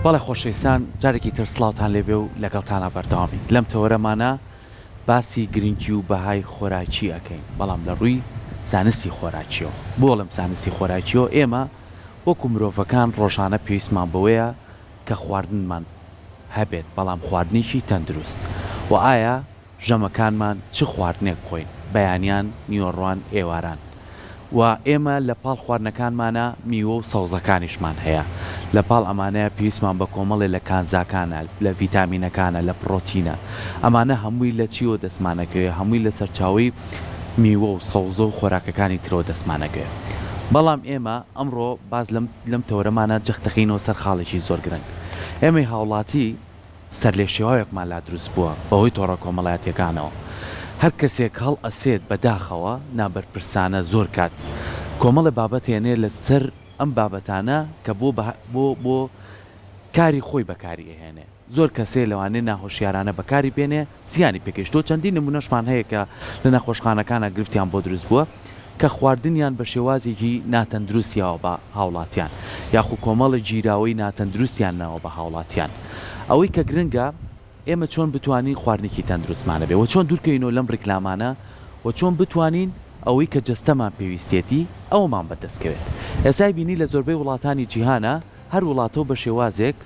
بەڵێ خۆشەویستان جارێکی تر سڵاوتان لێبێ و لەگەڵتانا بەردەوامین لەم تەوەرەمانە باسی گرنگی و بەهای خۆراکی ئەکەین بەڵام لە ڕووی زانستی خۆراکیەوە بۆ ئەڵێم زانستی خۆراکیەوە ئێمە وەکو مرۆڤەکان ڕۆژانە پێویستمان بەوەیە کە خواردنمان هەبێت بەڵام خواردنێکی تەندروست وە ئایا ژەمەکانمان چ خواردنێک بخۆین بەیانیان، نیوەڕوان، ئێواران و ئێمە لە پاڵ خواردنەکانمانا میوە و سەوزەکانیشمان هەیە لە پاڵ ئەمانەیا پێویستمان بە کۆمەڵێ لە کانزاکانە لە ڤیتامینەکانە لە پڕۆتینە ئەمانە هەمووی لە چیەوە دەستمانەکەوێ هەمووی لە سەرچاوەی میوە و سەوزە و خۆراکەکانی ترەوە دەستمانەکەوێ بەڵام ئێمە ئەمڕۆ باس لەم لەم تەوەرەمانا جەخت دەکەینەوە سەر خاڵێکی زۆر گرنگ ئێمەی هاوڵاتی سەرلێشێواوێکمان لا دروست بووە بەهۆی تۆڕە کۆمەڵایەتیەکانەوە هەر کەسێک هەڵئەسێت بە داخەوە نابەرپرسانە زۆر کات کۆمەڵێ بابەت هێنێ لە سەر ئەم بابەتانە کە بۆ بۆ بۆ کاری خۆی بەکاری ئەهێنێ زۆر کەسێ لەوانەیە ناهۆشیارانە بەکاری بێنێ زیانی پێگەیشتووە چەندین نمونەشمان هەیە کە لە نەخۆشخانەکانا گرفتیان بۆ دروست بووە کە خواردنیان بە شێوازێکی ناتەندروست یاوە بە هاوڵاتیان یاخو کۆمەڵێک گیراوەی ناتەندروستیان ناوە بە هاوڵاتیان ئەوەی کە گرنگە ئێمە چۆن بتوانین خواردنێکی تەندروستمان هەبێ وە چۆن دوورکەوینەوە لەم ڕیکلامانە وە چۆن بتوانین ئەوەی کە جەستەمان پێویستێتی ئەوەمان بەدەست کەوێت ئێستای بینی لە زۆربەی وڵاتانی جیهانا هەر وڵاتەو بە شێوازێک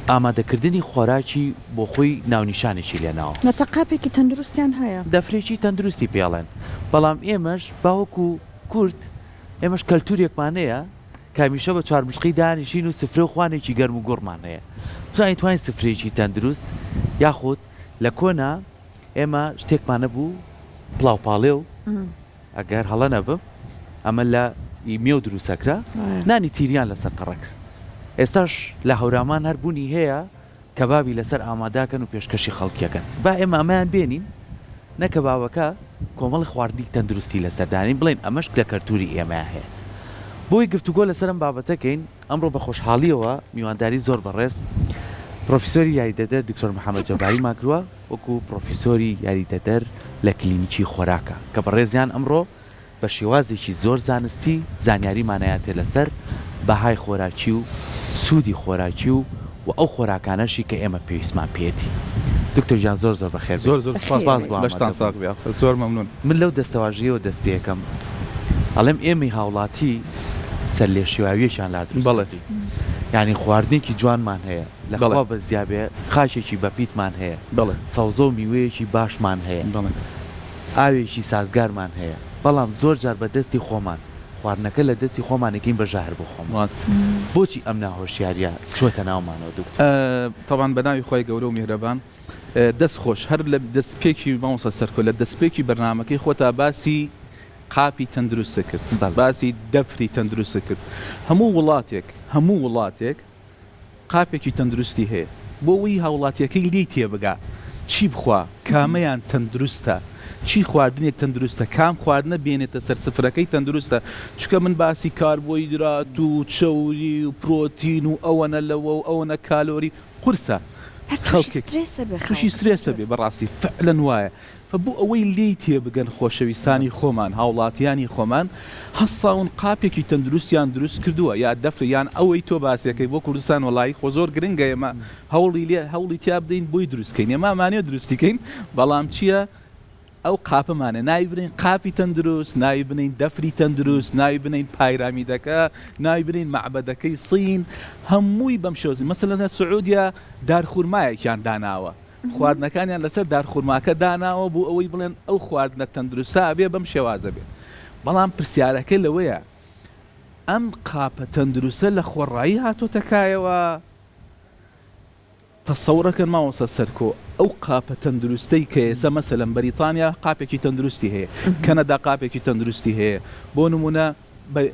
ئامادەکردنی خۆراکی بۆ خۆی ناونیشانێکی لێناوە. واتە قاپێکی تەندروستیان هەیە. دەفرێکی تەندروستی پێ ئەڵێن. بەڵام ئێمەش با وەکو کورد ئێمەش کەلتورێکمان هەیە کە هەمیشە بە چوارمشقی دانیشین و سفرە و خوانێکی گەرم و گوڕمان هەیە. بزانین توانین سفرەیەکی تەندروست یاخود لە کۆنا ئێمە شتێکمان هەبوو پڵاوپاڵێو، ئەگەر هەڵە نەبم ئەمە لە ی مێو دروست ئەکرا نانی تیریان لەسەر قەڕە کرد ئێستاش لە هەورامان هەر بونی هەیە کەبابی لەسەر ئاماداکەن و پێشکەشی خەڵکیەکەن با ئێمە ئەمەیان بێنین نە کەبابەکە کۆمەڵی خواردنی تەندروستی لەسەر دانین بڵێن ئەمەش لە کەلتوری ئێمەیا هەیە بۆی گفتوگۆ لەسەر ئەم بابەتە کەین ئەمڕۆ بە خۆشحاڵیەوە میوانداری زۆر بەڕێز پرۆفیسۆری یاریدەدەر دکتۆر محەمەد جەباریمان کردوە وەکو پرۆفیسۆری یاریدەدەر لە کلینیکی خۆراکە کە بەڕێزیان ئەمڕۆ بە شێوازێکی زۆر زانستی زانیاریمان ئەیاتێ لەسەر بەهای خۆراکی و سوودی خۆراکی و و ئەو خۆراکانەشی کە ئێمە پێویستمان پێیەتی. دکتۆر گیان زۆر زۆر بەخێر بێی. زۆر زۆر سوپاس سوپاس بۆ لەشتان ئامادەبوون. ساغ بێ ئاخر زۆر مەمنون. من لەو دەستەواژەیەوە دەست پێکەم ئەڵێم ئێمەی هاوڵاتی سەرلێشێواویەکیان لا دروست بەڵێ. کردوین یانی خواردنێکی جوانمان هەیە لە بەڵێ. خوا بەزیا بێ خاکێکی بەپیتمان هەیە بەڵێ. سەوزە و میوەیەکی باشمان هەیە بەڵێ. ئاوێکی سازگارمان هەیە بەڵام زۆر جار بە دەستی خۆمان خواردنەکە لە دەستی خۆمان ئەکەین بە ژەهر بۆ خۆمان ڕاستە. بۆچی ئەم ناهۆشیاریە چوەتە ناومانەوە دکتۆر؟ تەبعەن بە ناوی خوای گەورە و میهرەبان دەست خۆش هەر لە دەستپێکی مامۆستا سەرکۆ لە دەستپێکی بەرنامەکەی خۆتا باسی قاپی تەندروستت کرد بەڵێ. باسی دەفری تەندروستت کرد هەموو وڵاتێک هەموو وڵاتێک قاپێکی تەندروستی هەیە بۆ ئەوەی هاوڵاتیەکەی لێی تێبگا چی بخوا کامەیان تەندروستە چی خواردنێک تەندروستە کام خواردنە بێنێتە سەر سفرەکەی تەندروستە چونکە من باسی کاربۆیدرات و چەوری و پرۆتین و ئەوەنە لەوە و ئەوەنە کالۆری قورسە هەر توشی خەڵکێک سترێسە بێ توشی خەڵک. سترێسە بێ بەڕاستی فعلەن وایە فە بۆ ئەوەی لێی تێبگەن خۆشەویستانی خۆمان هاوڵاتیانی خۆمان هەستاون قاپێکی تەندروستیان دروست کردووە یا دەفر یان ئەوەی تۆ باسیەکەی بۆ کوردستان وەڵایی خۆ زۆر گرنگە ئێمە هەوڵی لێ هەوڵی تیا بدەین بۆی دروست کەین ئێمە ئەمانەوێ دروستی کەین بەڵام چییە ئەو قاپەمانە ناوی بنێین قاپی تەندروست ناوی بنێین دەفری تەندروست ناوی بنێین پایرامیدەکە ناوی بنێین مەعبەدەکەی صین هەمووی بەم شێوازی مەسەلەن لە سعودیە دارخورمایەکیان داناوە خواردنەکانیان لەسەر دارخورماکە داناوە بۆ ئەوەی بڵێن ئەو خواردنە تەندروستە ئەبێ بەم شێوازە بێت بەڵام پرسیارەکە لەوەیە ئەم قاپە تەندروستە لە خۆڕایی هاتۆتە کایەوە؟ تەسەورەکەن مامۆستا سەرکۆ ئەو قاپە تەندروستەی کە ئێستا مەسەلەن بەریتانیا قاپێکی تەندروستی هەیە کەنەدا قاپێکی تەندروستی هەیە بۆ نمونە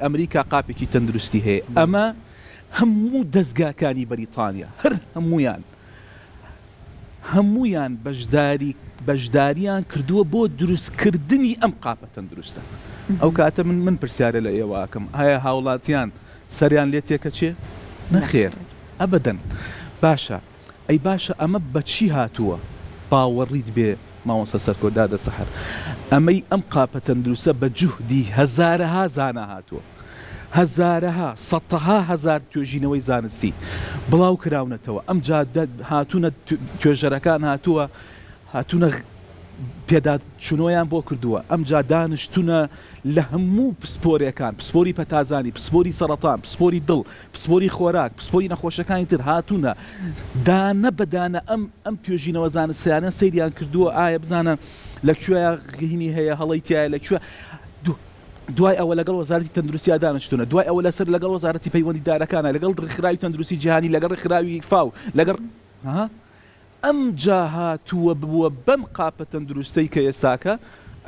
ئەمریکا قاپێکی تەندروستی هەیە ئەمە هەموو دەزگاکانی بەریتانیا هەر هەموویان هەموویان بەشداری بەشداریان کردووە بۆ دروستکردنی ئەم قاپە تەندروستە ئەو کاتە من من پرسیارە لە ئێوە ئەکەم ئایا هاوڵاتیان سەریان لێ تێکەچێ؟ نەخێر ئەبەدەن باشە ئەی باشە ئەمە بەچی هاتووە باوەڕیت بێ مامۆستا سەرکۆ دادە سەحەر ئەمەی ئەم قاپە تەندروستە بە جوهدی هەزارەها زانا هاتووە. هەزارەها، سەتەها هەزار توێژینەوەی زانستی بڵاو کراونەتەوە، ئەمجا هاتوونە توێژەرەکان هاتووە هاتوونە پێداچوونەوەیان بۆ کردووە، ئەمجا دانیشتوونە لە هەموو پسپۆرێکان، پسپۆری پەتازانی، پسپۆری سەڕەتان، پسپۆری دڵ، پسپۆری خۆراک، پسپۆری نەخۆشیەکانی تر هاتوونە دانە بە دانە ئەم ئەم توێژینەوە زانستیانە سەیریان کردووە ئایا بزانە لە کوێیا غینی هەیە هەڵەی تیایە لە کوێ دوای ئەوە لەگەڵ وەزارەتی تەندروستیا دانیشتوونە دوای ئەوە لەسەر لەگەڵ وەزارەتی پەیوەندیدارەکانە لەگەڵ ڕێکخراوی تەندروستی جیهانی لەگەڵ ڕێکخراوی فاو لەگەڵ ها ئەمجا هاتووە ببووە بەم قاپە تەندروستەی کە ئێستاکە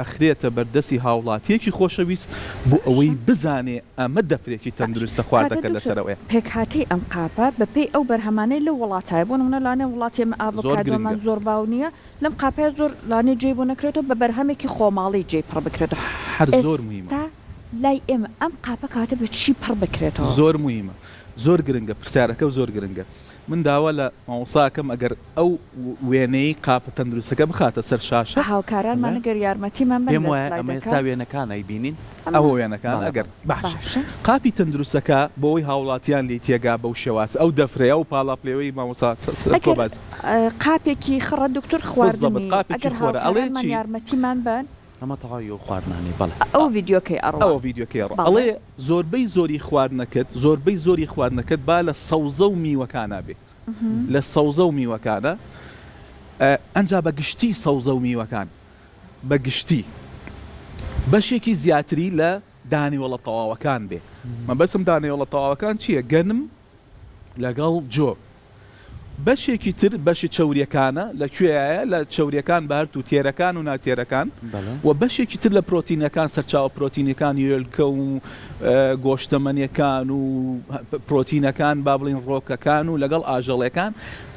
ئەخرێتە بەردەستی هاوڵاتیەکی خۆشەویست بۆ ئەوەی بزانێ ئەمە دەفرێکی تەندروستە کاتە خواردەکە دکتۆر لەسەرەوەیە. پێکهاتەی ئەم قاپە بەپێی ئەو بەرهەمانەی لەو وڵاتایە بۆ نمونە لانێ وڵاتی ئێمە زۆر ئاڤۆکادۆمان گرنگە. زۆر باو نیە لەم قاپەیە زۆر لانێ جێی بۆ نەکرێتەوە بە بەرهەمێکی خۆماڵی جێی پڕ بکرێتەوە هەر زۆر موهیمە. ئێستا لای ئێمە ئەم قاپە کەواتە بە چی پڕ بکرێتەوە؟ زۆر موهیمە زۆر گرنگە پرسیارەکەو زۆر گرنگە. من داوا لە مامۆستا ئەکەم ئەگەر ئەو وێنەی قاپە تەندروستەکە بخاتە سەر شاشە. هاوکارانمان ئەگەر یارمەتیمان بەن پێم لە وایە ئەمە سلایدەکە. ئێستا وێنەکان ئەیبینین. ئەوە وێنەکان بەڵێ ئەگەر بەڵێ. باشە باشە. قاپی تەندروستەکە بۆ ئەوەی هاوڵاتیان لێی تێگا بەو شێوازە ئەو دەفرەیە ئەو پاڵاپلێوەی مامۆستا تۆ ئەگەر باسی. قاپێکی خڕە دکتۆر بالضبط خواردنی قاپێکی ئەگەر خۆرە ئەڵێ هاوکارانمان چی؟ یارمەتیمان بەن. ئەمە تەواوی ئەو خواردنانەی بەڵێ. ئەوە ڤیدیۆکەی ئەڕوا. ئەوە ڤیدیۆکەی ئەڕوا بەڵێ. ئەڵێ زۆربەی زۆری خواردنەکەت زۆربەی زۆری خواردنەکەت با لە سەوزە و میوەکانا بێ لە سەوزە و میوەکانە ئەنجا بە گشتی سەوزە و میوەکان بە گشتی بەشێکی زیاتری لە دانەوێڵە تەواوەکان بێ مەبەستم دانەوێڵە تەواوەکان چییە گەنم لەگەڵ جۆ. بەشێکی تر بەشی چەوریەکانە لە کوێیایە لە چەوریەکان بە هەرتوو تێرەکان و ناتێرەکان و بەشێکی تر لە پرۆتینەکان سەرچاوە پرۆتینەکان یۆلکە و گۆشتەمەنیەکان و پرۆتینەکان با بڵین ڕۆکەکان و لەگەڵ ئاژەڵەکان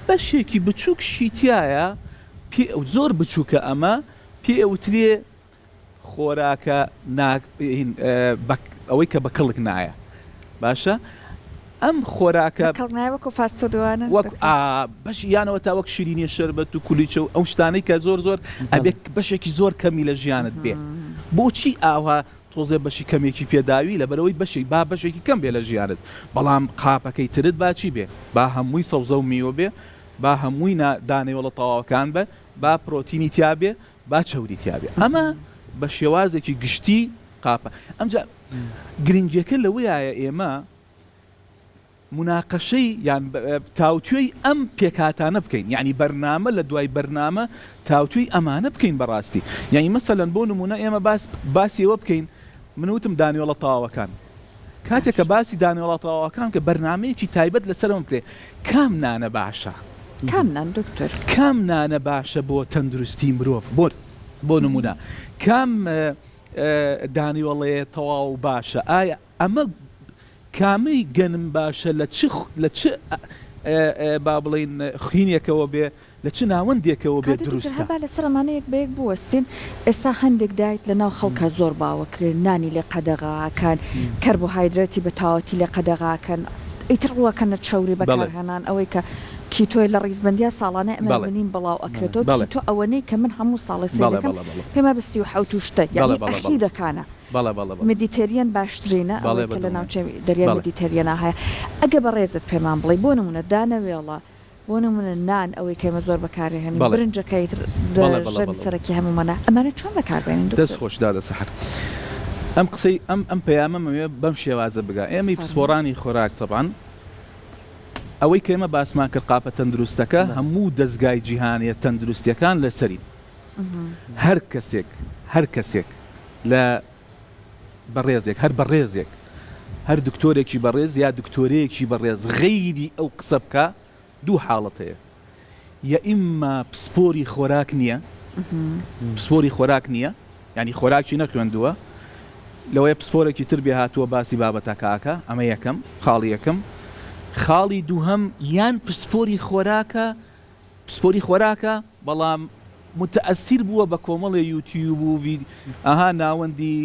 بەشێکی بچووک شیتایە پێ زۆر بچووکە ئەمە پێ ئەوترێ خۆراکە نا ئەوەی کە بە کەڵک نایە باشە ئەم خۆراکە بە کەڵک نایە وەکو فاست فود وانە وەک ئا بەش یانەوە تا وەک شیرینیە شەربەت و کولیچە و ئەو شتانەی کە زۆر زۆر ئەبێ بەشێکی زۆر کەمی لە ژیانت بێ بۆچی ئاوا تۆزێ بەشی کەمێکی پێداوی لەبەرەوەی بەشێک با بەشێکی کەم بێ لە ژیانت بەڵام قاپەکەی ترت با چی بێ با هەمووی سەوزە و میوە بێ با هەمووی نا دانەوێڵە تەواوەکان بێ با پرۆتینی تیا بێ با چەوری تیابێ ئەمە بە شێوازێکی گشتی قاپە ئەمجا گرنگیەکە لەوەیایە ئێمە موناقەشەی یان تاوتوێی ئەم پێکهاتانە بکەین یعنی بەرنامە لە دوای بەرنامە تاوتوێی ئەمانە بکەین بەڕاستی یعنی مەسەلەن بۆ نمونە ئێمە باس باسی ئەوە بکەین من وتم دانیۆڵە تەواوەکان کاتێک کە باسی دانەوێڵە تەواوەکان کە بەرنامەیەکی تایبەت لەسەر ئەمە بکرێت کام نانە باشە؟ کام نان دکتۆر؟ کام نانە باشە بۆ تەندروستی مرۆڤ بۆ بۆ نمونە کام دانیوەڵەیە تەواو باشە ئایا ئەمە کامەی گەنم باشە لە چ لە چ با بڵین خوینێکەوە بێ لە چ ناوەندێکەوە بێت کاکە دکتۆر دروستە؟ هەر با لەسەر ئەمانە یەک بە یەک بوەستین، ئێستا هەندێک دایت لە ناو خەڵکا زۆر باوە کرێ نانی لێ قەدەغە ئەکەن، کەربۆهایدرێتی بە تەواوەتی لێ قەدەغە ئەکەن، ئیتر ڕووەکەنە چەوری بەڵێ. بەکارهێنان، ئەوەی کە کیتۆیە لە ڕیزبەندیا ساڵانە ئێمە بەڵێ. بینین بڵاو ئەکرێتەوە، بەڵێ. کیتۆ ئەوەنەی کە من هەموو ساڵێ بەڵێ سەیرەکەم بەڵێ بەڵێ. پێم وایە بە 37 و شتە بەڵێ یەعنی بەڵێ بەڵێ. ئەخیرەکانە. بەڵێ بەڵێ بەڵێ. مدیتێریەن باشترینە بەڵێ ئەوەی بە کە لە دڵنیام. ناوچەی دەریای بەڵێ. مدیتێریەنا هەیە. ئەگە بەڕێزت پێمان بڵێی بۆ نموونە دانەوێڵە بۆ نمونە نان ئەوەی کە ئێمە زۆر بەکارێهێنین بەڵێ. برنجەکە ئیتر بەڵێ بەڵێ ژەمی بەڵێ. سەرەکی هەموومانە ئەمانە چۆن بەکاربێنین دەست دکتۆر؟ خۆش دادە سەحەر. ئەم قسەی ئەم ئەم پەیامەم ئەوێ بەم شێوازە بگا ئێمەی فەرموو. پسپۆڕانی خۆراک تەبعەن ئەوەی کە ئێمە باسمان کرد قاپە تەندروستەکە بەڵێ. هەموو دەزگای جیهانیە تەندروستیەکان لەسەرین هەر کەسێک هەر کەسێک لە بەڕێزێک هەر بەڕێزێک هەر دکتۆرێکی بەڕێز یا دکتۆرەیەکی بەڕێز غەیری ئەو قسە بکا دوو حاڵەت هەیە یە ئیمما پسپۆری خۆراک نییە پسپۆری خۆراک نییە یعنی خۆراکی نەخوێندووە لەوەیە پسپۆرێکی تر بێ هاتووە باسی بابەتەکە ئەکا ئەمە یەکەم خاڵی یەکەم خاڵی دووهەم یان پسپۆری خۆراکە پسپۆری خۆراکە بەڵام متەئەسیر بووە بە کۆمەڵێ یوتیوب و ڤید ئەها ناوەندی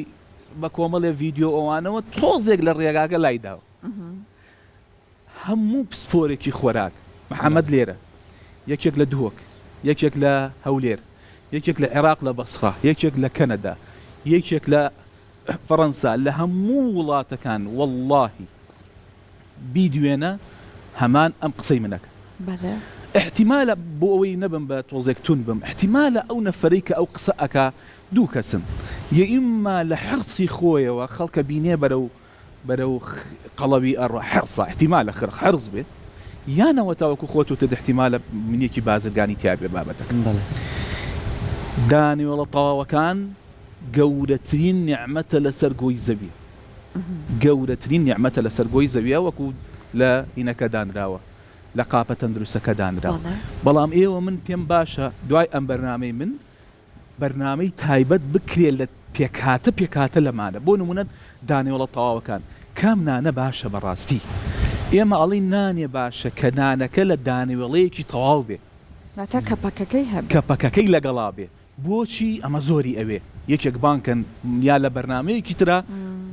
بە کۆمەڵێ ڤیدیۆ ئەوانەوە تۆزێک لە ڕێگاکە لای داوە هەموو پسپۆرێکی خۆراک محەمەد لێرە یەکێک لە دهۆک یەکێک لە هەولێر یەکێک لە عێراق لە بەسڕە یەکێک لە کەنەدا یەکێک لە. فەڕەنسا لە هەموو وڵاتەکان وەڵڵاهی بیدوێنە هەمان ئەم قسەی منەکە. بەڵێ. ئیحتیمالە بۆ ئەوەی نەبم بە تۆزێک توند بم ئیحتیمالە ئەو نەفەرەی کە ئەو قسە ئەکا دوو کەسن یە ئیمما لە حڕسی خۆیەوە خەڵکە بینێ بەرەو بەرەو قەڵەوی ئەڕوا حڕسە ئیحتیمالە خڕ حڕس بێ یان ئەوەتا وەکو خۆت وتت ئیحتیمالە منێکی بازرگانی تیا بێ بابەتەکە. بەڵێ. دانەوێڵە تەواوەکان گەورەترین نیعمەتە لەسەر گۆی زەوی گەورەترین نیعمەتە لەسەر گۆی زەویە وەکو لە هینەکە دانراوە لە قاپە تەندروستەکە دانراوە بەڵام ئێوە من پێم باشە دوای ئەم بەرنامەی من بەرنامەی تایبەت بکرێ لە پێکهاتە پێکهاتە لەمانە بۆ نمونە دانەوێڵە تەواوەکان کام نانە باشە بەڕاستی ئێمە ئەڵێین نانێ باشە کە نانەکە لە دانەوێڵەیەکی تەواو بێ. واتا کە پەکەکەی هەبێ. کە پەکەکەی لەگەڵا بێ بۆچی ئەمە زۆری ئەوێ یەکێک بانگ کەن یا لە بەرنامەیەکی ترا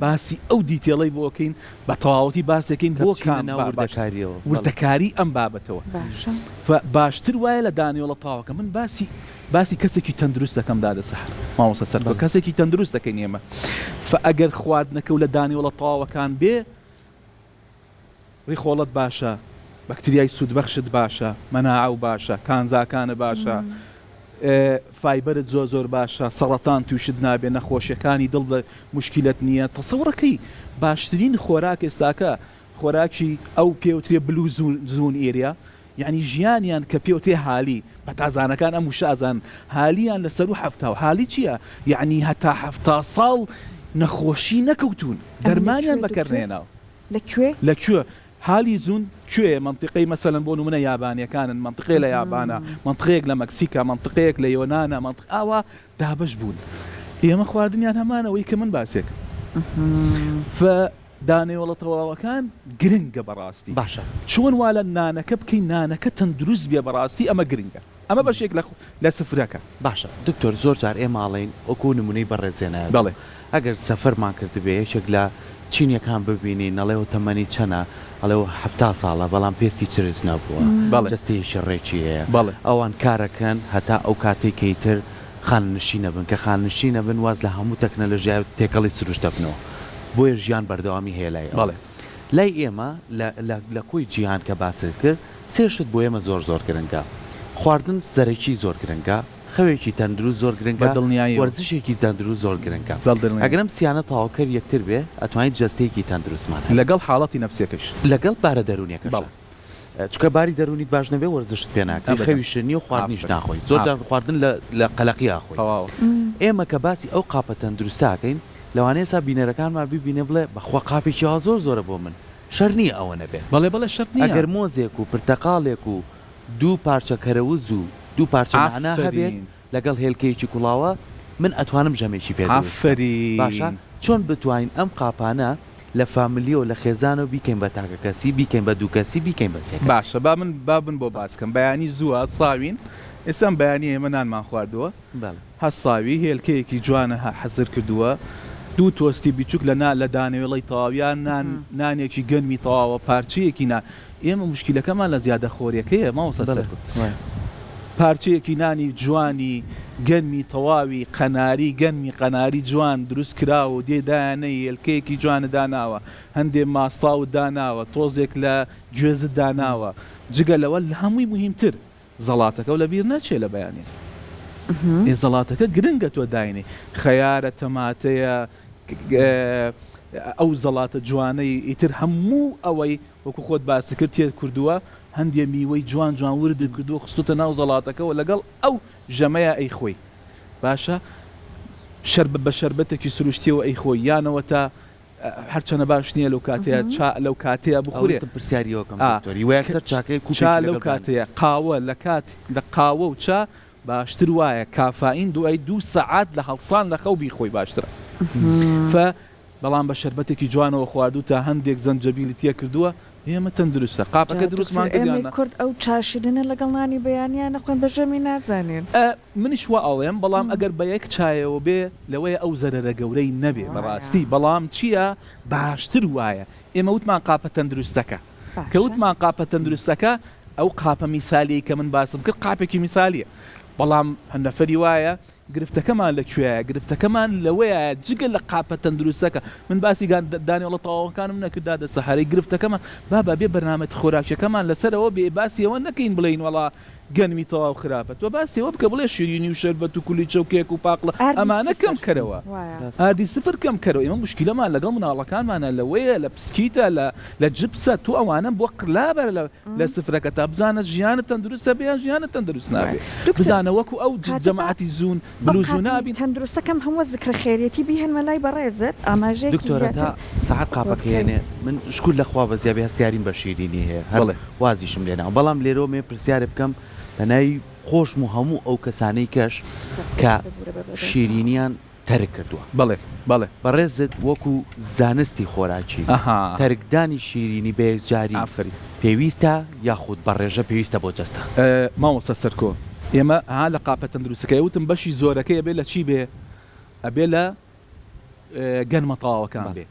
باسی ئەو detail ەی بۆ ئەکەین بە تەواوەتی باسی ئەکەین کە بۆ بچینە کام ناو با باشتر وردەکاریەوە بەڵێ. وردەکاری ئەم بابەتەوە باشە. ف باشتر وایە لە دانەوێڵە تاوەکە من باسی باسی کەسێکی تەندروست دەکەم دادە سەحەر مامۆستا سەرکۆ بەڵێ. کەسێکی تەندروست دەکەین ئێمە ف ئەگەر خواردنەکە و لە دانەوێڵە تەواوەکان بێ ڕیخۆڵەت باشە، بەکتریای سوودبەخشت باشە، مەناعەو باشە، کانزاکانت باشە، فایبەرت زۆر زۆر باشە، سەڕەتان تووشت نابێ، نەخۆشیەکانی دڵ موشکیلەت نییە، تەسەوڕەکەی باشترین خۆراک ئێستاکە خۆراکی ئەو پێوترێ blue zone area یەعنی ژیانیان کە پێوترێ هالی پەتازانەکان ئەم وشە ئەزانن هالیان لە سەروو حەفتا و هالی چیە یەعنی هەتا 70 ساڵ نەخۆشی نەکەوتوون ئەمە لە دەرمانیان کوێ بەکەر دکتۆر؟ نەهێناوە. لە کوێ؟ لە کوێ؟ هالی zone کوێیە مەنتیقەی مەسەلەن بۆ نمونە یابانیەکانن مەنتیقەیە لە یابانە مەنتقەیەک لە مەکسیکە مەنتقەیەک لە یۆنانە مەنتق ئاوا دابەش بوون ئێمە خواردنیان هەمانە وەی کە من باسێکم ف دانەوێڵە تەواوەکان گرنگە بەڕاستی باشە. چۆن وا لە نانەکە بکەی نانەکە تەندروست بێ بەڕاستی ئەمە گرنگە ئەمە بەشێک لە لە سفرەکە. باشە دکتۆر زۆر جار ئێمە ئەڵێین وەکو نمونەی بەڕێز هێنایەوە بەڵێ. ئەگەر سەفەرمان کردبێ یەکێک لە چینیەکان ببینین ئەڵێ تەمەنی چەنە ئەڵێ 70 ساڵە بەڵام پێستی چرچ نەبووە بەڵێ. جەستەیەکی ڕێکی هەیە بەڵێ. ئەوان کارەکەن هەتا ئەو کاتەی کە ئیتر خانەنشین ئەبن کە خانەنشین ئەبن واز لە هەموو تەکنەلۆژیا و تێکەڵی سروشت دەبنەوە بۆیە ژیان بەردەوامی هەیە لای ئەوان بەڵێ. لای ئێمە لە لە لە کۆی جیهان کە باست کرد سێ شت بۆ ئێمە زۆر زۆر گرنگە خواردن زەرەکی زۆر گرنگە خەوێکی تەندروست زۆر بە گرنگە دڵنیاییەوە. وەرزشێکی تەندروست زۆر گرنگە بە دڵنیاییەوە. ئەگەر ئەم سیانە تەواوکەر یەکتر بێ ئەتوانیت جەستەیەکی تەندروستمان هەبێ. لەگەڵ حاڵەتی نەفسیەکەش. لەگەڵ بارە دەروونیەکەشا. بەڵێ. چونکە باری دەروونیت باش نەبێ وەرزشت پێ ناکرێ ئەبەدەن. خەویشت نیە و خواردنیش ئافەرین. ناخۆی زۆر جار ئافەرین. خواردن لە لە قەلەقی ئاخۆی. تەواوە. ئێمە کە باسی ئەو قاپە تەندروستە ئەکەین لەوانەیە ئێستا بینەرەکانمان ببینێ بڵێ بەخوا قاپێکی وا زۆر زۆرە بۆ من شەرت نیە ئەوە نەبێ. بەڵێ بەڵێ شەرت نیە. ئەگەر مۆزێک و پرتەقاڵێک و دوو پارچە کەرەوز و دوو پارچە نەعنا هەبێت ئافەرین. لەگەڵ هێلکەیەکی کوڵاوە من ئەتوانم ژەمێکی پێ دروست کەم باشە ئافەرین. چۆن بتوانین ئەم قاپانە لە فاملیەوە لە خێزانەوە بیکەین بە تاکە کەسی بیکەین بە دوو کەسی بیکەین بە سێ کەسی. باشە با من با من بۆ باس کەم بەیانی زووە هەستاوین ئێستا ئەم بەیانیە ئێمە نانمان خواردووە بەڵێ. هەستاوی هێلکەیەکی جوانە هە حەزر کردووە دوو تۆستی بیچوک لە نا لە دانەوێڵەی تەواو یان نان نانێکی گەنمی تەواوە پارچەیەکی نان ئێمە موشکیلەکەمان لە زیادە خۆریەکەیە مامۆستا بەڵێ سەرکەوت وایە. پارچەیەکی نانی جوانی گەنمی تەواوی قەناری گەنمی قەناری جوان دروست کراوە و دێ دایانەی هێلکەیەکی جوانت داناوە هەندێ ماستاوت داناوە تۆزێک لە گوێزت داناوە جگە لەوە لە هەمووی موهیمتر زەڵاتەکەو لە بیر نەچێ لە بەیانیا ئێ زەڵاتەکە گرنگە تۆ داینێ خەیارە تەماتەیە ئەو زەڵاتە جوانەی ئیتر هەموو ئەوەی وەکو خۆت باست کرد تێر کردووە هەندێ میوەی جوان جوان ورد کردووە خستوتە ناو زەڵاتەکەوە لەگەڵ ئەو ژەمەیا ئەیخۆی باشە شەربە بە شەربەتێکی سروشتیەوە ئەیخۆی یانەوە تا هەرچەنە باش نییە لەو کاتەیە چا لەو کاتەیە بخورێ ئەویستم پرسیاری ئەوە کەم ئا دکتۆر هیوا یەکسەر چاکەی چا کوپێکی لەو لەگەڵ دانێ. کاتەیە قاوە لە کات لە قاوە و چا باشتر وایە کافاین دوای دوو سەعات لە هەڵسان لە خەو بیخۆی باشترە فە بەڵام بە شەربەتێکی جوانەوە خواردووتە هەندێک زەنجەبیلت تێکردووە ئێمە تەندروستە قاپەکە جا دروستمان دکتۆر کرد یان ئێمەی نا؟ کورد ئەو چا شیرینە لەگەڵ نانی بەیانیا نەخۆین بە ژەمی نازانین. ئە منیش وا ئەڵێم بەڵام ئەگەر بە یەک چایەوە بێ لەوەیە ئەو زەرەرە گەورەی نەبێ وایە. بەڕاستی بەڵام چیە باشتر وایە ئێمە وتمان قاپە تەندروستەکە کە باشە. وتمان قاپە تەندروستەکە ئەو قاپە میسالیەی کە من باسم کرد قاپێکی میسالیە بەڵام نەفەری وایە. گرفتەکەمان لە کوێیە؟ گرفتەکەمان لەوەیایە جگە لە قاپە تەندروستەکە، من باسی گان دانیۆڵە تەواوەکانم نەکرد دادە سەحەرەی گرفتەکەمان بابە بێ بەرنامە خۆراکیەکەمان لەسەرەوە بێ باسی ئەوە نەکەین بڵێین وەڵا گەنمی تەواو خراپە تۆ باسی ئەوە بکە بڵێ شیرینی و شەربەت و کولیچە و کێک و پاقلە ئاردی ئەمانە کەم سفر کەرەوە وایە. ئاردی سفر کەم کەرەوە ئێمە موشکیلەمان لەگەڵ مناڵەکانمانە لەوەیە لە پسکیتە لە لە جپسە تۆ ئەوانەم بۆ لابەرە لە لە سفرەکە تا بزانە ژیانت تەندروستە بێ یان ژیانت تەندروست نابێ دکتۆر بزانە وەکو ئەو کاتە با جەماعەتی زوون ئەو بلوز و قاپی نابین. تەندروستەکەم هەموو زکرە خێریەتی بیهێنمە لای بەڕێزت ئاماژەیەکی دکتۆرە زیاتر تا سەحەر بۆ قاپەکە بکەین. هێنێ من شکور لە خوا بەس یابێ هەستیاریم بە شیرینی هەیە هەر بەڵێ. وازیشم لێ ناوە بەڵام لێرەوە مێ پرسیارێ بکەم بە ناوی خۆشم و هەموو ئەو کەسانەی کەش سەرکۆ کە ببورە بە بەدەم. شیرینیان تەرک کردووە. بەڵێ بەڵێ. بەڕێزت وەکو زانستی خۆراکی، ئەها. تەرکدانی شیرینی بە یەکجاری ئافەرین. پێویستە یاخود بە ڕێژە پێویستە بۆ جەستە؟ مامۆستا سەرکۆ ئێمە ها لە قاپە تەندروستەکەی وتم بەشی زۆرەکەی ئەبێ لە چی بێ ئەبێ لە گەنمە تەواوەکان بەڵێ. بێ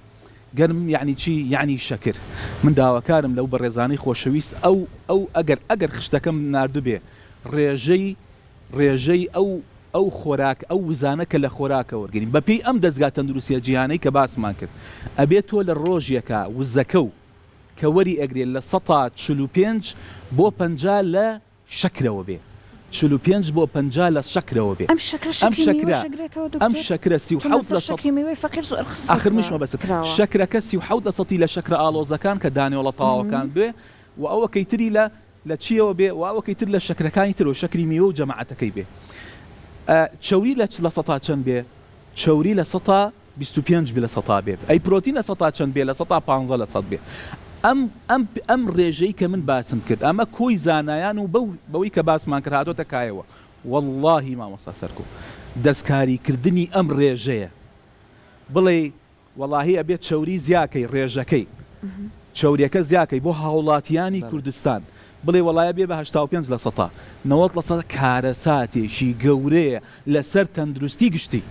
گەنم یەعنی چی یەعنی شەکر من داواکارم لەو بەڕێزانەی خۆشەویست ئەو ئەو ئەگەر ئەگەر خشتەکەم ناردبێ ڕێژەی ڕێژەی ئەو ئەو خۆراک ئەو وزانە کە لە خۆراکە وەرگرین بە پێی ئەم دەزگا تەندروستیە جیهانەی کە باسمان کرد ئەبێ تۆ لە ڕۆژێکا وزەکە و کە وەری ئەگرێ لە سەتا 45 بۆ 50 لە شەکرەوە بێ 45 بۆ 50 لە شەکرەوە بێ ئەم شەکرە ئەم شەکری شەکرە میوەش ئەگرێتەوە ئەم دکتۆر؟ شەکرە چون 37 لەسەر لە سەد شەکری میوەی فەقیر زۆر ئاخر منیش قسە مەبەستم کراوە. شەکرەکە 37 لە سەتی لە شەکرە ئاڵۆزەکان کە دانەوێڵە تەواوەکان بێ و ئەوەکەی تری لە لە چیەوە بێ و ئەوەکەی تر لە شەکرەکانی ترەوە شەکری میوە و جەماعەتەکەی بێ چەوری لە لە سەتا چەند بێ چەوری لە سەتا 25 لە سەتا بێت ئەی پرۆتین لە سەتا چەند بێ لە سەتا 15 لە سەد بێ ئەم ئەم ئەم ڕێژەی کە من باسم کرد ئەمە کۆی زانایان و بەو بەوەی کە باسمان کرد هاتۆتە کایەوە وەڵڵاهی مامۆستا سەرکۆ دەستکاری کردنی ئەم ڕێژەیە بڵێ وەڵاهی ئەبێ چەوری زیاکەی ڕێژەکەی چەوریەکە زیاکەی بۆ هاوڵاتیانی کوردستان بڵێ وەڵای ئەبێ بە 85 لە سەتا 90 لە سەتا کارەساتێکی گەورەیە لەسەر تەندروستی گشتی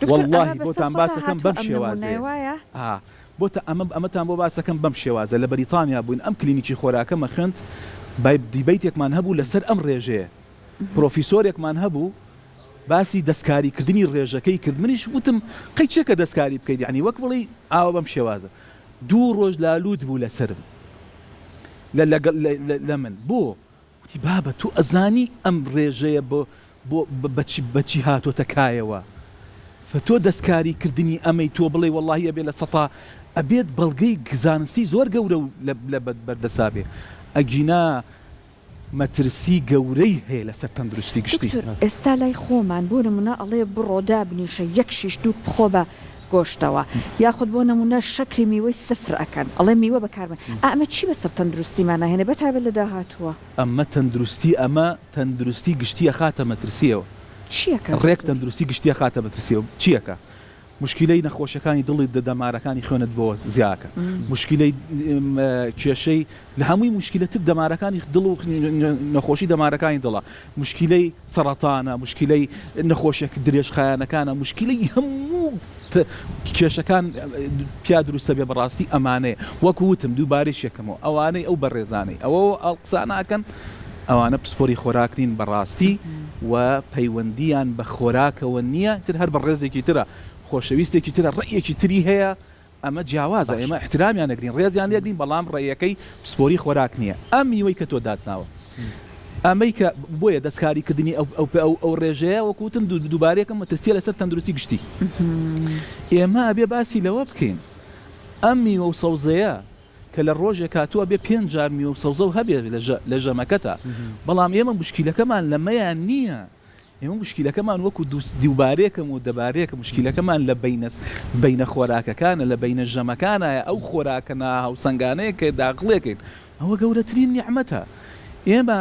دکتۆر ئەمە وەڵاهی بەسەر بۆتان خۆتا باسەکەم هاتووە بەم ئەم نموونەیە شێوازەیە وایە؟ ئا بۆتە ئەمە ئەمەتان بۆ باسەکەم بەم شێوازە لە بەریتانیا بووین ئەم کلینیکی خۆراکەمە خوێند بای دیبەیتێکمان هەبوو لەسەر ئەم ڕێژەیە پرۆفیسۆرێکمان هەبوو باسی دەستکاری کردنی ڕێژەکەی کرد منیش وتم قەی چێکە دەستکاری بکەیت یانی وەک بڵێی ئاوا بەم شێوازە دوو ڕۆژ لالوت بوو لەسەرم لە لەگەڵ لە من بۆ وتی بابە تۆ ئەزانی ئەم ڕێژەیە بۆ بۆ بەچی بەچی هاتۆتە کایەوە فە تۆ دەستکاری کردنی ئەمەی تۆ بڵێ وەڵاهی ئەبێ لە سەتا ئەبێت بەڵگەی زانستی زۆر گەورە و لە بەردەسا بێ ئەگینا مەترسی گەورەی هەیە لەسەر تەندروستی گشتی. دکتۆر ئێستا لای خۆمان بۆ نمونە ئەڵێ بڕۆ دابنیشە یەک شیش دوک بخۆ بە گۆشتەوە یاخود بۆ نمونە شەکری میوەی سفر ئەکەن ئەڵێ میوە بەکار مە ئا ئەمە چی بەسەر تەندروستیمان ئەهێنێ بە تایبەت لە داهاتووە؟ ئەمە تەندروستی ئەمە تەندروستی گشتی ئەخاتە مەترسیەوە چی ئەکا ڕێک دکتۆر؟ تەندروستی گشتی ئەخاتە مەترسیەوە چی ئەکا؟ موشکیلەی نەخۆشیەکانی دڵی دەمارەکانی خوێنت بۆ زیاکە موشکیلەی کێشەی لە هەمووی موشکیلەتر دەمارەکانی دڵ و نەخۆشی دەمارەکانی دڵە موشکیلەی سەڕەتانە موشکیلەی نەخۆشیە درێژخایەنەکانە موشکیلەی هەموو کێشەکان پیا دروستە بێ بەڕاستی ئەمانەیە وەکو وتم دووبارەی شێکەمەوە ئەوانەی ئەو بەڕێزانەی ئەوە ئەو قسانەکەن ئەوانە پسپۆری خۆراک نین بەڕاستی و پەیوەندیان بە خۆراکەوە نییە تر هەر بەڕێزێکی ترە خۆشەویستێکی ترە ڕەئیەکی تری هەیە ئەمە جیاوازە ئێمە ئیحترامیان ئەگرین ڕێزیان لێ ئەگرین بەڵام ڕەئیەکەی پسپۆری خۆراک نییە ئەم میوەی کە تۆ داتناوە ئەمەی کە بۆیە دەستکاری کردنی ئەو ئەو ئەو ئەو ڕێژەیە وەکو وتم دووبارەیەکەم مەترسیە لەسەر تەندروستی گشتی ئێمە ئەبێ باسی لەوە بکەین ئەم میوە و سەوزەیە کە لە ڕۆژێکا تۆ ئەبێ پێنج جار میوە و سەوزەو هەبێ لە ژەمەکەتا بەڵام ئێمە موشکیلەکەمان لەمەیان نییە ئێمە موشکیلەکەمان وەکو دووبارێکم و دەبارێکە موشکیلەکەمان لە بینە بینە خۆراکەکانە لە بینە ژەمەکانایە ئەو خۆراکە ناهاوسەنگانەیە کە داخڵێکەین ئەوە گەورەترین نیعمەتە ئێمە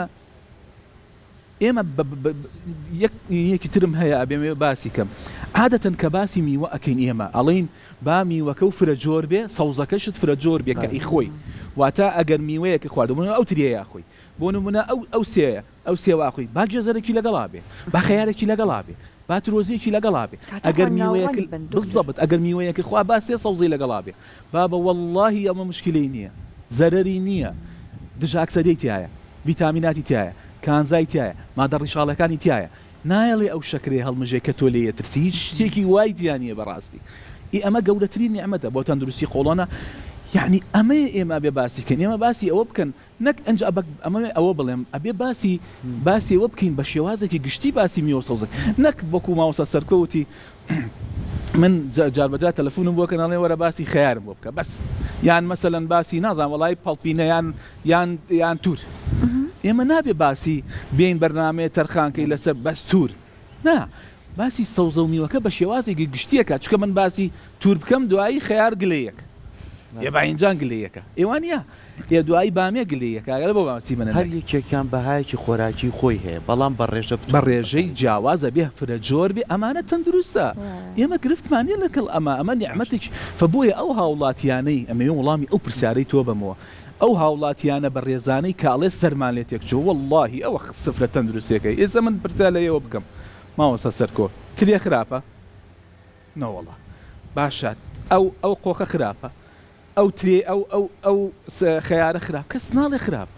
ئێمە یەک یەکی ترم هەیە ئەبێمەوێ باسی کەم عادەتەن کە باسی میوە ئەکەین ئێمە ئەڵێین با میوەکە و فرە جۆر بێ سەوزەکەشت فرە جۆر بێ کە ئیخۆی واتە ئەگەر میوەیەکە خواردو بۆ ئەو تریەیە ئەخۆی بۆ نمونە ئەو ئەو سێیە ئەو سێوە ئەخۆی با گێزەرێکی لەگەڵا بێ با خەیارێکی لەگەڵا بێ با ترۆزیەکی لەگەڵا بێ کاتە ئەگەر ڕەنگاو میوەیەک ڕەنگ بن دکتۆر. بالضبط ئەگەر میوەیەکە خوا با سێ سەوزەی لەگەڵا بێ بابە وەڵاهی ئەمە مشکلەی نییە زەرەری نییە دژە ئەکسەدەی تیایە ڤیتامیناتی تیایە کانزای تیایە مادە ڕیشاڵەکانی تیایە. نایەڵێ ئەو شەکرەیە هەڵمژێ کە تۆ لێی ئەترسی هیچ شتێکی وای تیا نییە بەڕاستی ئی ئەمە گەورەترین نیعمەتە بۆ تەندروستی قۆڵۆنە یەعنی ئەمەیە ئێمە ئەبێ باسی کەین ئێمە باسی ئەوە بکەن نەک ئەنجا بەک ئەمەوێ ئەوە بڵێم ئەبێ باسی باسی ئەوە بکەین بە شێوازێکی گشتی باسی میوە سەوزە نەک وەکو مامۆستا سەرکۆ وتی من جار بەجار تەلەفونم بۆ کەن ئەڵێ وەرە باسی خەیارم بۆ بکە بەس یان مەسەلەن باسی نازانم وەڵای پەڵپینە یان یان یان تور ئێمە نابێ باسی بێین بەرنامەیە تەرخانکەی لەسەر بەس تور نا باسی سەوزە و میوەکە بە شێوازێکی گشتیەکە چکە من باسی تور بکەم دوایی خەیار گلەیەک ێ باینجان گلەیەکە ئێوانە ئێ دوایی بامیە گلەییەکە ئەرێ بۆ باسی منە هەر یەکێکیان بەهایەکی خۆراکی خۆی هەیە بەڵام بە ڕێژە بە بتوانین ڕێژەی بەکاری جیاواز ئەبێ فرە جۆر بێ ئەمانە تەندروستە ئێمە گرفتمان نیە لەگەڵ ئەمە ئەمە باشە. نیعمەتێکی فە بۆیە ئەو هاوڵاتیانەی ئەمەوێ وەڵامی ئەو پرسیارەی تۆ بەمەوە ئەو هاوڵاتیانە بەڕێزانەی کە ئەڵێ سەرمان لێ تێکچووە وەڵڵاهی ئەوە سفرە تەندروستیەکەی ئێستا من پرسیار لە ئێوە بکەم مامۆستا سەرکۆ ترێ خراپە؟ نەوەڵا باشە ئەو ئەو قۆخە خراپە؟ ئەو ترێ ئەو ئەو ئەو خەیارە خراپ کەس ناڵێ خراپ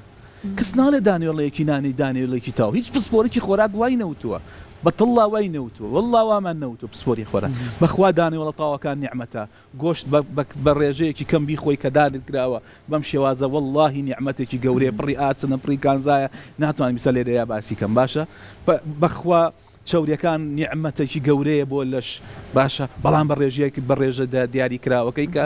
کەس ناڵێ دانێڵەیەکی نانی دانێڵێکی تاو هیچ پسپۆرێکی خۆراک وای نەوتووە بە تڵا وای نەوتووە والله وامان نەوتووە پسپۆری خۆراک بەخوا دانێڵە تاوەکان نیعمەتە گۆشت بە ڕێژەیەکی کەم بیخۆی کە دادر کراوە بەم شێوازە واللهی نیعمەتێکی گەورەیە پڕی ئاسنە پڕی کانزایە ناتوانم بیسە لێرەیا باسی کەم باشە بەخوا چەوریەکان نیعمەتێکی گەورەیە بۆ لەش باشە بەڵام بە ڕێژەیەک بە ڕێژە دیاری کراوەکەی کە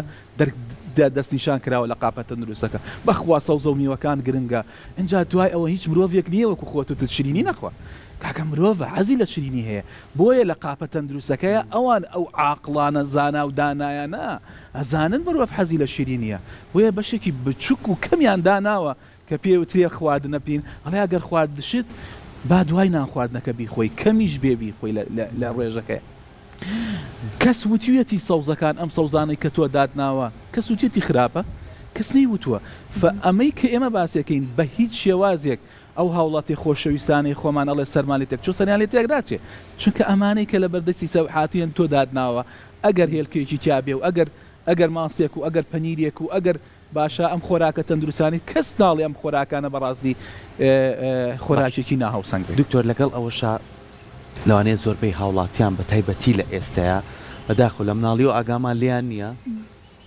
دەستنیشان کراوە لە قاپە تەندروستەکە بەخوا سەوزە و میوەکان گرنگە ئینجا دوای ئەوە هیچ مرۆڤێک نییە وەکو خۆت وتت شیرینی نەخوا کاکە مرۆڤە حەزی لە شیرینی هەیە بۆیە لە قاپە تەندروستەکەیە ئەوان ئەو عاقڵانە زانا و دانایانە ئەزانن مرۆڤ حەزی لە شیرینیە بۆیە بەشێکی بچوک و کەمیان داناوە کە پێی وترێ خواردنە پین ئەڵێ ئەگەر خواردشت با دوای نان خواردنەکە بیخۆی کەمیش بێ بیخۆی لە ڕێژەکەی. کەس وتویەتی سەوزەکان ئەم سەوزانەی کە تۆ داتناوە کەس وتیەتی خراپە؟ کەس نەیوتووە فە ئەمەی کە ئێمە باسیەکەین بە هیچ شێوازێک ئەو هاوڵاتی خۆشەویستانەی خۆمان ئەڵێ سەرمان لێ تێکچوو سەریان لێ تێک ناچێ چونکە ئەمانەی کە لەبەر دەستی سەوحاتویەن تۆ داتناوە ئەگەر هێلکەیەکی تیا بێ و ئەگەر ئەگەر ماسێک و ئەگەر پەنیرێک و ئەگەر باشە ئەم خۆراکە تەندروستانەی کەس ناڵێ ئەم خۆراکانە بەڕاستی باشە خۆراکێکی ناهاوسەنگ بێ. دکتۆر لەگەڵ ئەوەشا لەوانەیە زۆربەی هاوڵاتیان بە تایبەتی لە ئێستەیا بەداخەوە لە مناڵیەوە ئاگامان لێیان نیە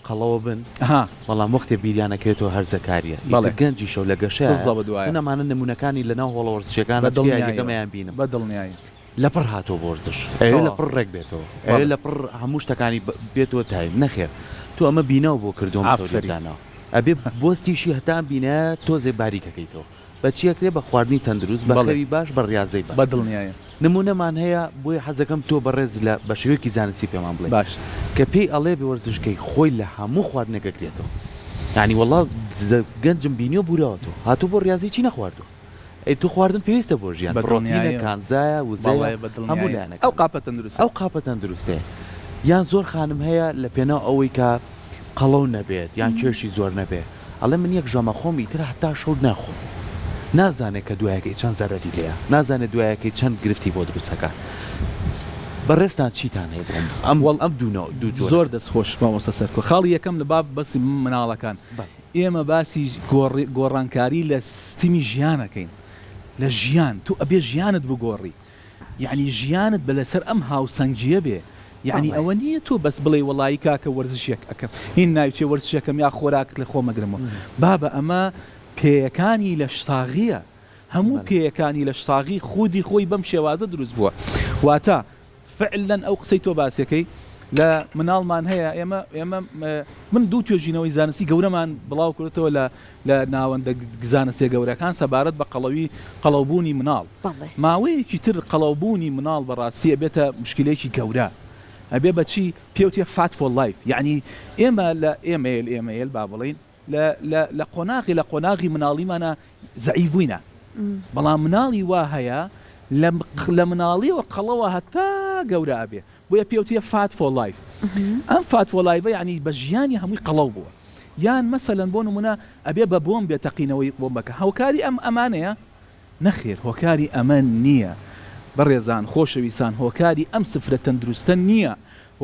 قەڵەوە بن ها. بەڵام وەختێ بیریان ئەکەوێتەوە هەرزەکاریە ئیتر بەڵێ. گەنجیشە و لە گەشەیایە بالضبط وایە. من ئەمانە نمونەکانی لەناو هۆڵە وەرزشیەکانە بە چونکە یاریەکەم دڵنیاییەوە. ئەیان بینم. بە دڵنیایی. لەپڕ هاتووە بۆ وەرزش ئەیەوێ تەواو. لەپڕ ڕێک بێتەوە ئەیەوێ بەڵێ. لەپڕ هەموو شتەکانی بێتەوە تایم نەخێر تۆ ئەمە بیناو بۆ کردووە ئەم چەوریەت ئافەرین. داناوە ئەبێ بۆستیشی هەتا ئەم بینایە تۆزێ باریک ئەکەیتەوە بە چی ئەکرێ بە خواردنی تەندروست بە بەڵێ. خەوی باش بە ڕیازەی باش بە دڵنیاییم. نمونەمان هەیە بۆیە حەزەکەم تۆ بەڕێز لە بە شێوەیەکی زانستی پێمان بڵێی باشە. کە پێی ئەڵێ بێ وەرزشکەی خۆی لە هەموو خواردنێک ئەگرێتەوە یانی وەڵا گەنجم بینیوە بوراوەتەوە هاتووە بۆ ڕیازەی چی نەخواردووە ئەی تۆ خواردن پێویستە بۆ ژیان، بە پڕۆتینە، دڵنیاییەوە. کانزایە، وزەیە، بەڵێ بە هەموو دڵنیاییەوە. ئەو لایەنەکانە. قاپە تەندروستەیە. ئەو قاپە تەندروستەیە. یان زۆر خانم هەیە لە پێناو ئەوەی کە قەڵەو نەبێت یان کێشی زۆر نەبێ ئەڵێ من یەک ژەمە خۆم ئیتر هەتا شەو ناخۆم. نازانێ کە دوایەکەی چەند زەرەری لێیە، نازانێ دوایەکەی چەند گرفتی بۆ دروست ئەکات. بەڕێزتان چیتان هەیە بۆ ئەم وەڵ ئەم دوو نەوع دوو جۆرە زۆر کەسە؟ دەست خۆش مامۆستا سەرکۆ. خاڵی یەکەم لە باب بەسی مناڵەکان. بەڵێ. ئێمە باسی گۆڕانکاری لە سیستمی ژیان ئەکەین لە ژیان تۆ ئەبێ ژیانت بگۆڕی یەعنی ژیانت بە لەسەر ئەم هاوسەنگیە بێ یەعنی ئەوە نییە تۆ بەس بڵێی وەڵایی کاکە وەرزشێک ئەکەم هین ناوی چیە وەرزشێکەم یا خۆراکت لە خۆم ئەگرمەوە بابە ئەمە پێیەکانی لەشساغیە هەموو پێیەکانی لەشساغی خودی خۆی بەم شێوازە دروست بووە واتە فعلا ئەو قسەی تۆ باسیەکەی لە مناڵمان هەیە ئێمە ئێمە من دوو توێژینەوەی زانستی گەورەمان بڵاو کردەوە لە لە ناوەندە زانستیە گەورەکان سەبارەت بە قەڵەوی قەڵەوبوونی مناڵ ماوەیەکی تر قەڵەوبوونی مناڵ بەڕاستی ئەبێتە مشکلەیەکی گەورە ئەبێ بەچی پێوتێ fat for life یعنی ئێمە لە ئێمەیل ئێمەیل با بڵین لە لە لە قۆناغی لە قۆناغی مناڵیمانا زەعیف بووینە بەڵام مناڵی وا هەیە لە لە مناڵیەوە قەڵەوە هەتا گەورە ئەبێ بۆیە پێوتیە fat for life ئەم fat for life ە یعنی بە ژیانی هەمووی قەڵەو بووە یان مەسەلەن بۆ نمونە ئەبێ بە بۆم بێ تەقینەوەی بۆمبەکە هۆکاری ئەم ئەمانەیە نەخێر هۆکاری ئەمە نییە بەڕێزان خۆشەویستان هۆکاری ئەم سفرە تەندروستە نییە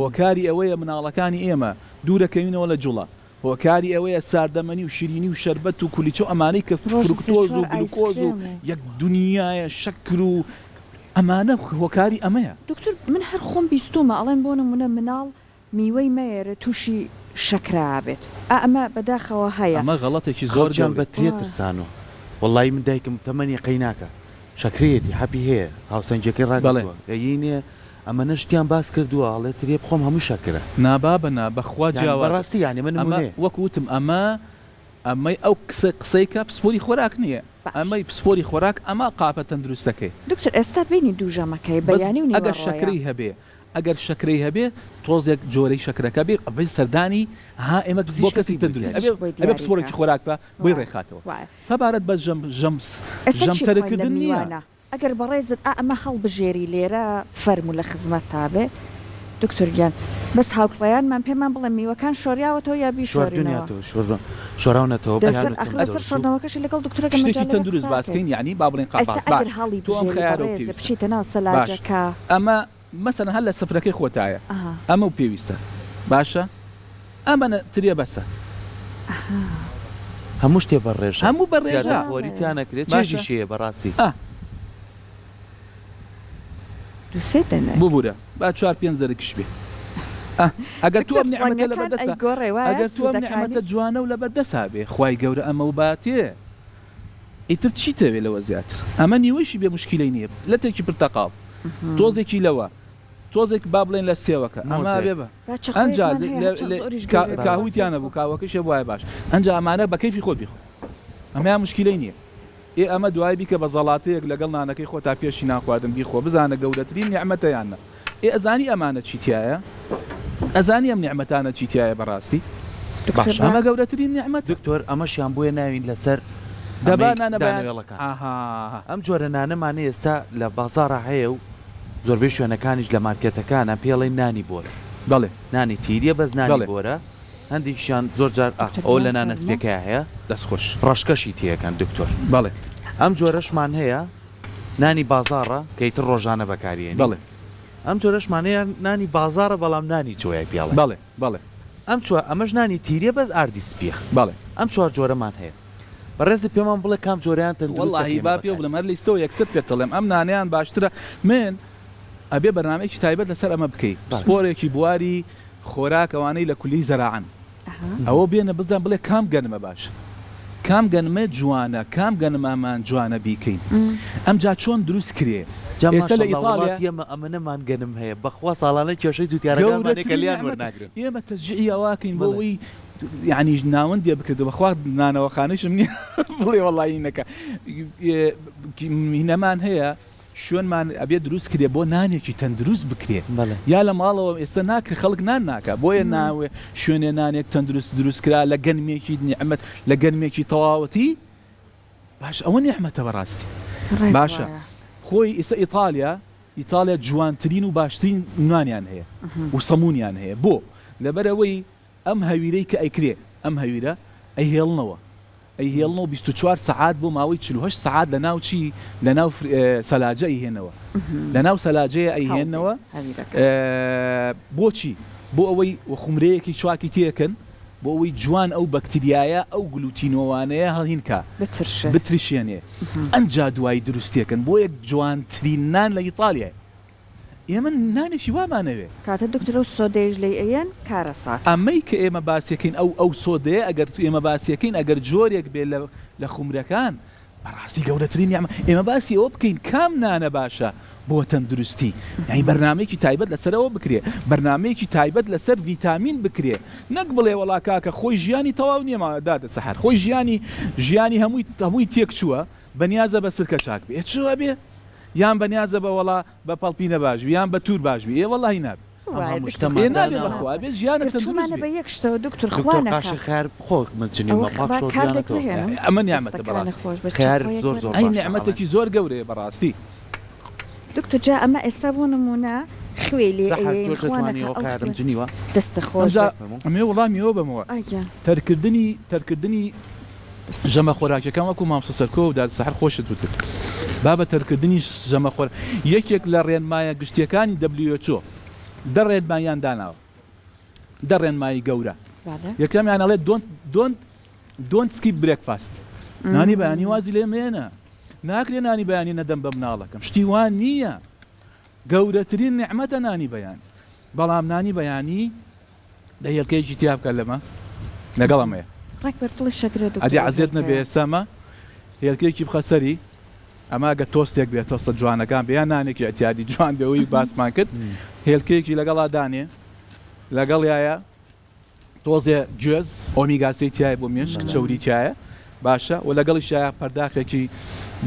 هۆکاری ئەوەیە مناڵەکانی ئێمە دوورەکەوینەوە لە جوڵە هۆکاری ئەوەیە ساردەمەنی و شیرینی و شەربەت و کولیچە و ئەمانەی کە ڕۆژی سێ فرکتۆز و چوار گلوکۆز و ئایسکرێم و. یەک دونیایە شەکر و. ئەمانە هۆکاری ئەمەیە. دکتۆر من هەر خۆم بیستومە ئەڵێن بۆ نمونە مناڵ میوەی مەیەرێ توشی شەکرە ئەبێت ئا ئەمە بەداخەوە هەیە. ئەمە غەڵەتێکی زۆر خەڵکیان گەورەیە. بە ترێ ترسانوە وەڵایی من دایکم تەمەنی قەیناکە شەکرەیەتی حەپی هەیە هاوسەنگیەکەی بەڵێ. ڕاگرتوە ئەیینێ ئەمەنە شتیان باس کردوە ئەڵێ ترێ بخۆم هەمووی شەکرە. نا بابە نا بەخوا یانی جیاوازە بەڕاستی یانی ئەمە ئەمە نمونەیە. وەک وتم ئەمە ئەمەی ئەو کسە قسەی کە پسپۆری خۆراک نیە باش. ئەمەی پسپۆری خۆراک ئەمە قاپە تەندروستەکەی. دکتۆر ئێستا بینی دوو ژەمەکەی بەس بەیانی و ئەگەر نیوەڕۆیە. شەکرەی هەبێ ئەگەر شەکرەی هەبێ تۆزێک جۆرەی شەکرەکە بێ ئەبێ سەردانی ها ئێمە بۆ پزیشکەکەی کەسی بۆی تەندروست دیاری ئەبێ پزیشک بۆی ئەبێ دیاری پسپۆرێکی کا خۆراک بە بۆی وایە ڕێکخاتەوە وایە. سەبارەت بە ژەم ژەم ئێستا ژەم چی بخۆین لەم تەرککردن نییە. میوانە؟ ئەگەر بەڕێزت ئا ئەمە هەڵبژێری لێرە فەرموو لە خزمەتتا بێ دکتۆر گیان بەس هاوکڕیانمان پێمان بڵێن میوەکان شۆریاوەتەوە یا بیشۆرینەوە؟ شۆردونیاتەوە شۆراونەتەوە لەسەر بەیان ئاخر وتم لەسەر زۆر زوو. شۆردنەوەکەشی لەگەڵ دکتۆرەکە شتێکی مەجالەکە تەندروست قسە باس ئەکەین کەین یەعنی با بڵێین قا ئێستا باش ئەگەر هەڵی تۆ ئەم بژێری خەیارەو بەڕێزت پێویستە بچیتە ناو باش سەلاجەکە. ئەمە مەسەلەن هەر لە سفرەکەی خۆتایە ئەها. ئەمەو پێویستە باشە ئەمەنە ترێ بەسە. ئەها. هەموو شتێ بە ڕێژە هەموو بە ڕێژە. زیادە خۆری تیا نەکرێ باشە چێژیشی هەیە بەڕاستی. ئا. دوو سێ دەنک. ببورە با چوار پێنج دەرکیش بێ ئە ئەگەر تۆ دکتۆر ئەم نیعمەتە لەبەر ڕەنگەکان دەستا ئەیگۆڕێ وایە ئەگەر تۆ ئەم نیعمەتە سوودەکانی. جوانە و لەبەر دەسا بێ خوای گەورە ئەمەو باتێ ئیتر چیتەوێ لەوە زیاتر ئەمە نیوەیشی بێ موشکیلەی نیە لەتێکی پرتەقاڵ تۆزێکی لەوە تۆزێک با بڵێن لە سێوەکە ئەمە مۆزێک. بێ بە با ئەنجا چەقۆیەکمان هەیە هەرچەند زۆریش گەورەیە بە کاهوی ڕاستی تیا نەبوو کاوەکەش هەبوایە باش ئەنجا ئەمانە بە کەیفی خۆت بیخۆ ئەمەیان موشکیلەی نیە ئێ ئەمە دوای بیکە بە زەڵاتەیەک لەگەڵ نانەکەی خۆتا پێشی نان خواردن بیخۆ بزانە گەورەترین نیعمەتە یان نا ئێ ئەزانی ئەمانە چی تیایە ئەزانی ئەم نیعمەتانە چی تیایە بەڕاستی دکتۆر باشە با ئەمە گەورەترین نیعمەتە. دکتۆر ئەمەشیان بۆیە ناوین لەسەر دەبا ئەمەی نانە بەیان دانەوێڵەکان ئاها. ئەم جۆرە نانەمانە ئێستا لە بازاڕا هەیە و زۆربەی شوێنەکانیش لە مارکێتەکانا پێی ئەڵێن نانی بۆر بەڵێ. نانی تیریە بەس نانی بەڵێ. بۆرە هەندێکیشیان زۆر جار ئاخ دکتۆر ئەوە گیان لە نانە فەرموو. سپیەکەیا هەیە دەست خۆش. ڕەشکەشی تێکەن دکتۆر. بەڵێ. ئەم جۆرەشمان هەیە نانی بازاڕە کە ئیتر ڕۆژانە بەکاریێنین. بەڵێ. ئەم جۆرەشمان هەیە نانی بازاڕە بەڵام نانی جۆیای پێ ئەڵێن. بەڵێ بەڵێ. ئەم چوار ئەمەش نانی تیریە بەس ئاردی سپیە. بەڵێ. ئەم چوار جۆرەمان هەیە. بەڕێزت پێمان بڵێ کام جۆرەیان تەندروستە کە وەڵاهی ئێمە با پێو بەکاری بڵێم هەر لیستەوە یەکسەر پێت دەڵێم ئەم نانەیان باشترە من ئەبێ بەرنامەیەکی تایبەت لەسەر ئەمە بکەی بەڵێ. پسپۆرێکی بواری خۆراک ئەوانەی لە کولیەی زەراعەن ئەها. ئەوە بێنە بزان بڵێ کام گەنمە باشە کام گەنمە جوانە کام گەنمامان جوانە بیکەین ئەمجا چۆن دروست کرێ جا ئێستا لە ماشەڵا ئیتاڵیا وڵاتی ئێمە ئەمەنەمان گەنم هەیە بەخوا ساڵانە کێشەی جوتیارەکانمان هەیە کە گەورەترین لێیان نیعمەتە وەرناگرن. ئێمە تەشجیعی ئەوەکەین بۆ بەڵێ. ئەوەی یەعنی ناوەندێ بکرێتەوە بەخوا نانەوەخانەیشم نییە بڵێ وەڵایی نەکا هینەمان هەیە شوێنمان ئەبێ دروست کرێ بۆ نانێکی تەندروست بکرێ بەڵێ. یا لە ماڵەوە ئێستا ناکرێ خەڵک نان ناکا بۆیە ناوێ شوێنێ نانێک تەندروست دروست کرا لە گەنمێکی نیعمەت لە گەنمێکی تەواوەتی باش ئەوە نیعمەتە بەڕاستی ڕێک باشە وایە. خۆی ئیسە ئیتالیا ئیتالیا جوانترین و باشترین نانیان هەیە و سەمونیان هەیە بۆ لەبەرئەوەی ئەم هەویرەی کە ئەیکرێ ئەم هەویرە ئەیهێڵنەوە ئەیهێڵنەوە 24 سەعات بۆ ماوەی 48 سەعات لە ناو چی لە ناو سەلاجە ئەیهێنەوە لە ناو سەلاجەیە ئەیهێنەوە بۆچی بۆ ئەوەی خومرەیەکی چواکی تێکەن بۆ ئەوەی جوان ئەو بەکتریایە ئەو گلوتینۆوانەیە هەڵهینکا بترشێنێ ئەنجا دوایی دروستێکن بۆیە جوانترین نان لە ئیتالیای ئێمە نانێکی وامان ئەوێ. کاتە دکتۆر ئەو سۆدەیەش لێی ئەیەن کارەساتە. ئەمەی کە ئێمە باسیەکەین ئەو ئەو سۆدەیە ئەگەر ئێمە باسیەکەین ئەگەر جۆرێک بێ لە لە خومرەکان بەڕاستی گەورەترین نیعمە ئێمە باسی ئەوە بکەین کام نانە باشە بۆ تەندروستی یانی بەرنامەیەکی تایبەت لەسەر ئەوە بکرێ بەرنامەیەکی تایبەت لەسەر ڤیتامین بکرێ نەک بڵێ وەڵا کاکە خۆی ژیانی تەواو نییە ما دادە سەحەر خۆی ژیانی ژیانی هەمووی هەمووی تێک چووە بەنیازە بە سرکە چاک بێ چ ئەبێ یان بەنیازە بە وەڵا بە پەڵپینە باش بی یان بە تور باش بی ئێ وەڵاهی نابێ ئەم وایە هەموو دکتۆر شتەمان ئێ خوا نابێ داناوە. بەخوا ئەبێ ژیانت گەر تەندروست چوومانە بێ. بە یەک شتەوە دکتۆر خوا دکتۆر نەکا قاشق خەیار بخۆ من ئەوە چنیومە پاک با کاردێک شۆردویانەتەوە. بهێنم ئەمە نیعمەتە دەستەکانت بەڕاستی. خۆش بێت خەیار چەقۆیەک زۆر زۆر وەرگرە. ئەی باشە ئەڵێن. نیعمەتێکی زۆر گەورەیە بەڕاستی. دکتۆر جا ئەمە ئێستا بۆ نموونە خوێی لێ سەحەر ئەیەین تۆش خوا دەتوانی نەکا ئەوە ئەو خەیارم خوێ جنیوە؟ دەستت خۆش ئەمجا بێت. فەرموو. ئەمەوێ وەڵامی ئەوە بەمەوە ئای گیان. تەرکردنی تەرکردنی دەستت ژەمە خۆش. خۆراکیەکان وەکو مامۆستا سەرکۆ و داد سەحەر خۆشت وتت با بە تەرکردنی ژەمە خۆر یەکێک لە ڕێنمایە گشتیەکانی WHO دە ڕێنماییان داناوە دە ڕێنمایی گەورە بەڵێ. یەکەمیان ئەڵێ don't don't don't skip breakfast نانی بەیانی وازی لێ مێنە. ناکرێ نانی بەیانی نەدەم بە مناڵەکەم شتی وا نییە گەورەترین نیعمەتە نانی بەیانی بەڵام نانی بەیانی دە هێلکەیەکی تیا بکە لەمە لەگەڵ ئەمەیە ڕێک بەرتڵی شەکرە دکتۆر ئەدی عەزێت نەبێ ئێستا ئەمە هێلکەیەکی بخە سەری ئەمە گە تۆستێک بێت تۆستە جوانەکان بێ یان نانێکی ئەتیادی جوان بێ ئەوەی باسمان کرد هێلکەیەکی لەگەڵا دانێ لەگەڵیایە تۆزێ گوێز ئۆمیگا سێی تیایە بۆ مێشک چەوری تیایە باشە و لەگەڵیشایە پەرداخێکی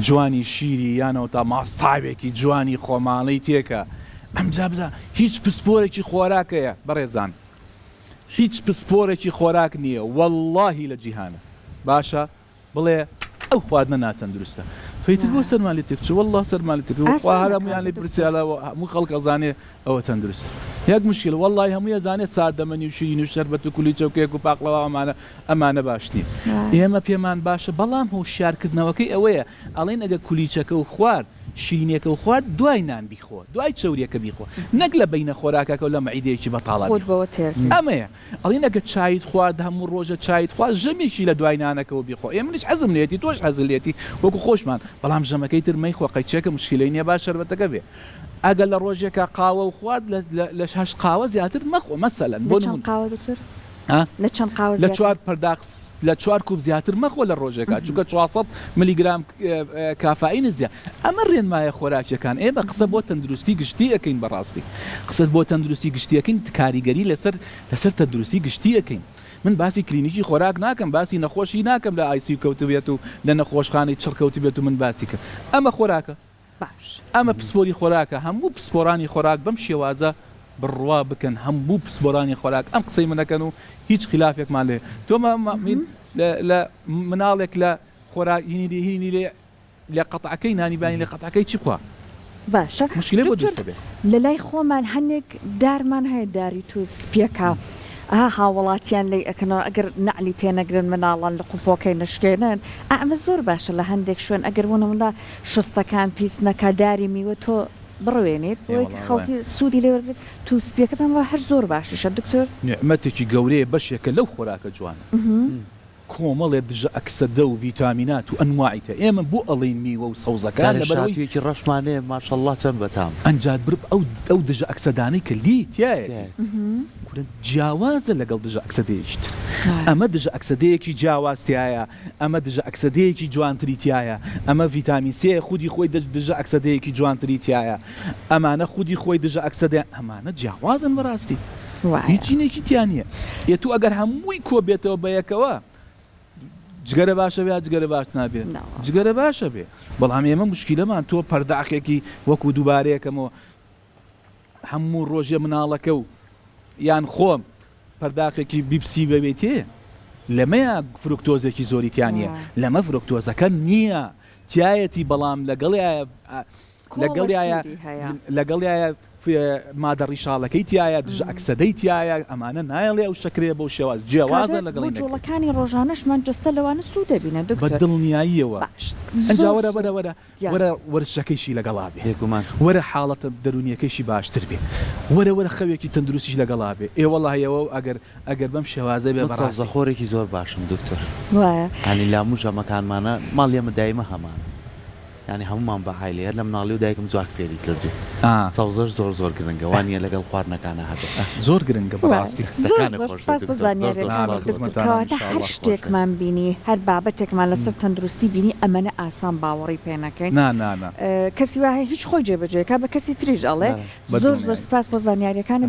جوانی شیری یانەوە تا ماستاوێکی جوانی خۆماڵی تێکە ئەمجا بزە هیچ پسپۆرێکی خۆراکەیە بەڕێزان هیچ پسپۆرێکی خۆراک نییە واللهی لە جیهانە باشە بڵێ ئەو خواردنە ناتەندروستە فیتر بۆ سەرمان لێ تێکچوو واللە سەرمان لێ تێکچوو خوا هەر هەموویان لێ پرسیارە هەموو خەڵک ئەزانێ ئەوە تەندروستە یەک مشکل واللهی هەمووی ئەزانێ ساردەمەنی و شیرینی و شەربەت و کولیچە و کێک و پاقلەوە ئەمانە ئەمانە باش نییە ئێمە پێمان باشە بەڵام هۆشیارکردنەوەکەی ئەوەیە ئەڵێن ئەگەر کولیچەکە و خوارد شیرینیەکە و خوارد دوای نان بیخۆ دوای چەوریەکە بیخۆ نەک لە بەینە خۆراکەکە و لە مەعیدەیەکی بەتاڵا خۆت بیخۆ بەوە تێر کەی. ئەمەیە ئەڵێن ئەگەر چایت خوارد هەموو ڕۆژە چایت خوارد ژەمێکی لە دوای نانەکەوە بیخۆ ئێ منیش حەزم لێتی تۆش حەزت لێتی وەکو خۆشمان بەڵام ژەمەکەی تر مەیخۆ قەیچێکە مشکیلەی نیە با شەربەتەکە بێ ئەگەر لە ڕۆژێکا قاوە و خوارد لە لە هەشت قاوە زیاتر مەخۆ مەسەلەن لە بۆ چەند نمونە قاوە دکتۆر؟ ها لە چەند قاوە لە زیاتر؟ چوار پەرداخ لە چوار کوپ زیاتر مەخۆ لە ڕۆژێکا چونکە 400 ملیگرام کافاین زیاد ئەمە ڕێنمایە خۆراکیەکان ئێمە قسە بۆ تەندروستی گشتی ئەکەین بەڕاستی قسە بۆ تەندروستی گشتی ئەکەین کاریگەری لەسەر لەسەر تەندروستی گشتی ئەکەین من باسی کلینیکی خۆراک ناکەم باسی نەخۆشی ناکەم لە ICU کەوتبێت و لە نەخۆشخانەی چڕ کەوتبێت و من باسی کەم ئەمە خۆراکە باش. ئەمە پسپۆری خۆراکە هەموو پسپۆرانی خۆراک بەم شێوازە بڕوا بکەن هەموو پسپۆرانی خۆراک ئەم قسەی من ئەکەن و هیچ خلافێکمان لێ تۆ لە مناڵێک لە خۆراک هینی لێ هینی لێ لە قەتعەکەی نانی بانی لە قەتعەکەی چی بخوا باشە مشکلەی بۆ دکتۆر دروست دەبێ. لەلای خۆمان هەنێک دارمان هەیە داری توز سپیەکە ئەها هاوڵاتیان لێی ئەکەنەوە ئەگەر نەعلی تێنەگرن مناڵان لقوپۆکەی نەشکێنن ئا ئەمە زۆر باشە لە هەندێک شوێن ئەگەر بۆ نمونە شوستەکان پیس نەکا داری میوە تۆ بڕوێنیت بۆی کە خەڵکی سوودی لێ وەرگرێت توو سپیەکە پێم وایە هەر زۆر باشیشە دکتۆر. نیعمەتێکی گەورەیە بەشێکە لەو خۆراکە جوانە. کۆمەڵێ دژە ئەکسەدە و ڤیتامینات و ئەنواعی تیا ئێمە بۆ ئەڵێین میوە و سەوزەکان جارێ لەبەرئەوەی. شاتویەکی ڕەشمان هەیە ماشەڵڵا چەند بەتام. ئەنجا برب ئەو ئەو دژە ئەکسەدانەی کە لێی تیایەتی تیایەتی. کورە جیاوازە لەگەڵ دژە ئەکسەدەیەکی تر ئەمە دژە ئەکسەدەیەکی جیاواز تیایە ئەمە دژە ئەکسەدەیەکی جوانتری تیایە ئەمە ڤیتامین سێ خودی خۆی دژە ئەکسەدەیەکی جوانتری تیایە ئەمانە خودی خۆی دژە ئەکسەدەیان ئەمانە جیاوازن بەڕاستی هیچ جینێکی تیا نییە ئێ تو ئەگەر هەمووی کۆ بێتەوە بە یەکەوە جگەرە باشە بێ جگەرە باش نابێ جگەرە باشە بێ بەڵام ئێمە مشکیلەمان تۆ پەرداخێکی وەکو دووبارەیەکەمەوە هەموو ڕۆژێ مناڵەکە و یان خۆم پەرداخێکی بیپسی بەوێتێ لەمەیە فرکتۆزێکی زۆری تیا نییە لەمە فرکتۆزەکە نییە تایەتی بەڵام لەگەڵ لەگەڵیایە لەگەڵیایە مادە ڕیشاڵەکەی تایە دژە ئەکسەدەی تایە ئەمانە نایەڵێ ئەو شەکرەیە بەو شێواز جیاوازە لەگەڵی نەکرێت. جوڵەکانی ڕۆژانەشمان جەستە لەوانە سوود دەبینێت دکتۆر. بە دڵنیاییەوە. باش ئەنجا وەرە وەرە وەرە وەرە وەرزشەکەیشی لەگەڵا بێ. بێگومان. وەرە حاڵەتە دەروونییەکەیشی باشتر بێ. وەرە وەرە خەوێکی تەندروستیش لەگەڵا بێ. ئێ وەڵاهی ئەوە ئەگەر ئەگەر بەم شێوازە بێ من بەڕاستی. سەوزەخۆرێکی زۆر باشم دکتۆر. وایە. یانی لاموو ژەمەکانمانە ماڵی ئێمە دایمە هەمانە. یانی هەموومان بە عایلەی هەر لە مناڵیەوە دایکم زۆر فێری کردووین سەوزەش زۆر زۆر گرنگە وانیە لەگەڵ خواردنەکانا هەبێ. زۆر گرنگە بەڕاستی. زۆر زۆر سوپاس بۆ زانیاریەکانت دکتۆر کەواتە هەر شتێکمان بینی هەر بابەتێکمان لەسەر تەندروستی بینی ئەمەنە ئاسان باوەڕی پێ نەکەین نا نا نا کەسی وا هەیە هیچ خۆی جێبەجێ کا بە کەسی تریش ئەڵێ زۆر زۆر سوپاس بۆ زانیاریەکانت.